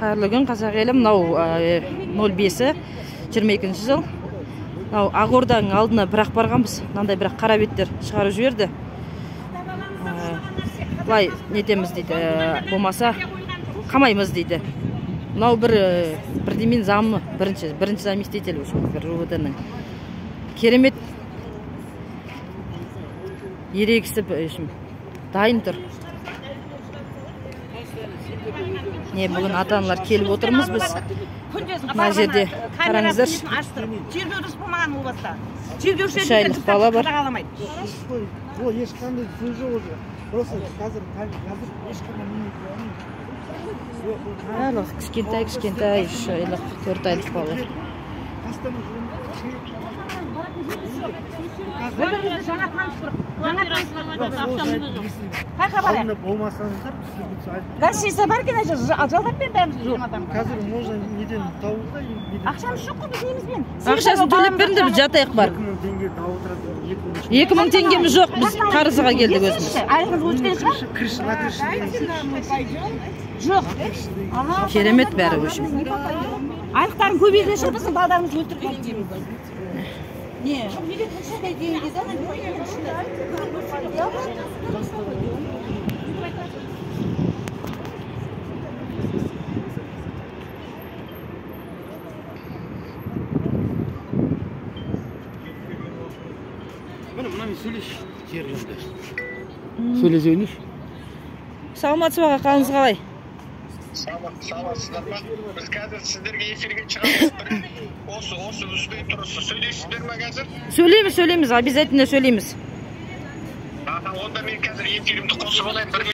Қайырлы күн, қазақ елі. Мынау 05-і, 22 жыл. Мынау Ақорданың алдына бірақ барғанбыз. Мынандай бірақ қара беттер шығарып жіберді. Былай нетеміз дейді, болмаса қамаймыз дейді. Мынау бірдемен замы, бірінші заместитель бір РУВД-ның. Керемет ерегісіп дайын тұр. Не, бүгін ата-аналар келіп отырмыз біз. Мына жерде қараңыздаршы. Тергеу дұрыс болмаған ол баста. Үш айлық бала бар. Ол ешқандай сөз жоқ уже. Просто қазір ешқандай барлығы кішкентай кішкентай 3 айлық, 4 айлық балалар. Бір-бірімізді жаңа таныстырып, жаңа таныстырып. Қайқа барайық? Болмасаңыздар, гостиница бар екен, жалдап бер бәрімізге жиырма адамға. Қазір можно неден тауып та, ақшамыз жоқ қой біз немізбен. Ақшасын төлеп беріңдер, біз жатайық бар. 2000 теңге тауып отырады. 2000 теңгеміз жоқ, біз қарызға келдік өзіміз. Айлығыңыз өткен шығар? Крыша, на крыше. Жоқ. Керемет бәрі өшім. Айлықтарын көбейткен шығар, біздің балдарымызды өлтірген дейміз. Не? Міне, мынамен сөйлеш, жерлерде. Сөйлесейінші. Саламатсыз ба, қалыңыз қалай? Саламатсыздар ма? Біз қазір сіздерге эфирге шығамыз. Осы үзбей тұрысы. Сөйлейсіздер ме қазір? Сөйлейміз, сөйлейміз, обязательно сөйлейміз. Онда мен қазір эфирімді қосып алайын.